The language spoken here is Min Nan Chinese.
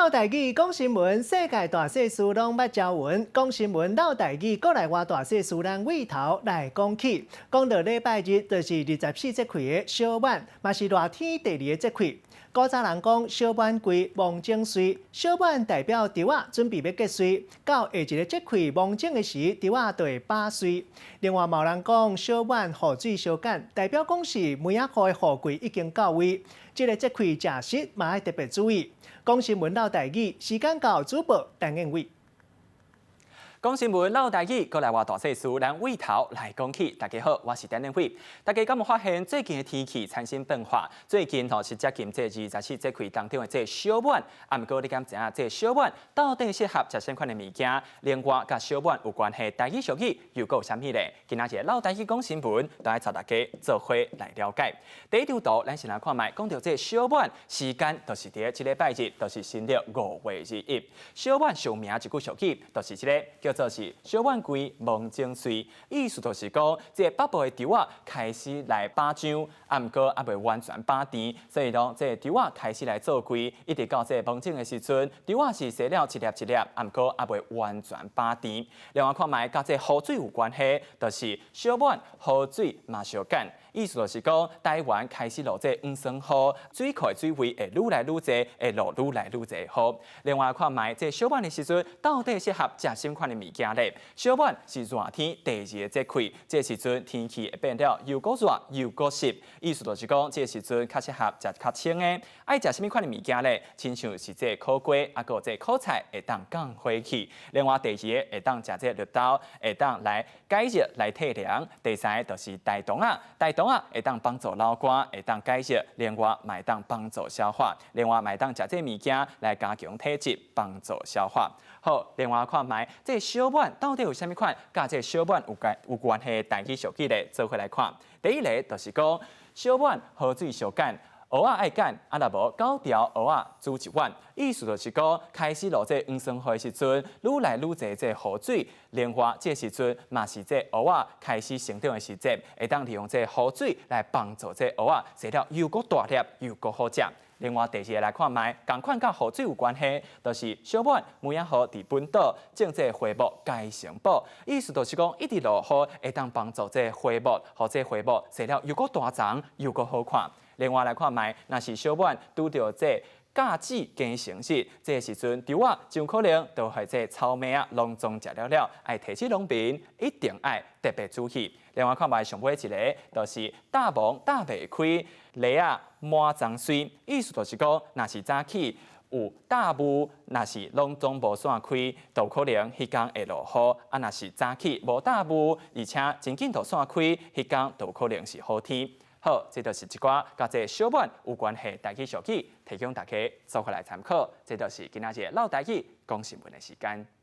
嘮台語講新聞，世界大細事攏捌朝聞。講新聞嘮台語，國內外大細事，咱對頭來講起。講到禮拜日，就是24節氣的小滿，嘛是熱天第二个節氣。古早人講小滿歸，芒種穗。小滿代表稻仔準備欲結穗，到下一个節氣芒種的時，稻仔就會飽穗。另外，嘛有人講小滿雨水相趕，代表講是梅仔雨的雨季已經到位。這个節氣食食嘛愛特別注意。講新聞嘮台語，時間到，主播陳燕偉。講新聞嘮台語，國內外大細事，咱對頭來講起。大家好，我是陳連輝。大家敢有發現最近的天氣產生變化？最近吼是接近這24節氣當中的這小滿。啊，毋過你敢知影這小滿到底適合食啥款的物件？另外，佮小滿有關係台語俗語又閣有啥物咧？今仔日嘮台語講新聞，都愛帶大家做伙來了解。第一張圖，咱先來看覓，講著這小滿時間，就是佇這禮拜日，就是新曆5月21。小滿上名一句俗語，就是這个叫做是小滿歸，芒種穗，意思就是講，這个北部的稻仔開始來飽漿，啊，毋過猶未完全飽甜，所以講這个稻仔開始來做粿，一直到這个芒種的時陣，稻仔是生了一粒一粒，啊，毋過猶未完全飽甜。另外看覓，佮這雨水有關係，就是小滿雨水嘛相趕。意思就是講，台灣開始落這黃酸雨，水庫的水位會愈來愈濟，會落愈來愈濟雨。另外看覓，這小滿的時陣到底適合食啥款的物件咧？小滿是熱天第二个節氣，這時陣天氣會變了又閣熱又閣濕，意思就是講，這時陣較適合食較清的。愛食啥物款的物件咧？親像是這苦瓜，啊，閣這苦菜會當降火氣。另外第二个會當食這綠豆，會當來解熱來退涼。第三个就是大腸仔，大腸仔會當幫助流汗，會當解熱，另外嘛會當幫助消化。另外嘛會當食這物件來加強體質，幫助消化。好，另外看覓，這小滿到底有啥物款？佮這小滿有關係的台語俗語咧，做伙來看。第一个就是講小滿雨水相趕。蚵仔愛揀，啊若無九條蚵仔煮一碗，意思就是講開始落這黃酸雨的時陣，愈來愈濟這雨水，另外這時陣嘛是這蚵仔開始成長的時節，會當利用這雨水來幫助這蚵仔生了又閣大粒又閣好食。另外第二个來看覓，仝款佮雨水有關係，就是小滿梅仔雨佇本島種這花木皆成寶，意思就是講一直落雨會當幫助這花木，予這花木生了又閣大叢又閣好看。另外來看覓，若是小滿拄著這甲子耕成日，這時陣稻仔真可能就予這草蛉仔攏總食了了，愛提醒農民一定愛特別注意。另外看覓上尾一个，就是搭網搭袂開，犁仔滿髒媠，意思就是講，若是早起有大霧，若是攏總無散開，就可能彼工會落雨；啊，若是早起無大霧，而且真緊就散開，彼工就可能是好天。好，這就是一寡佮這小滿有關係台語俗語，提供大家做伙來參考。這就是今仔日嘮台語講新聞的時間。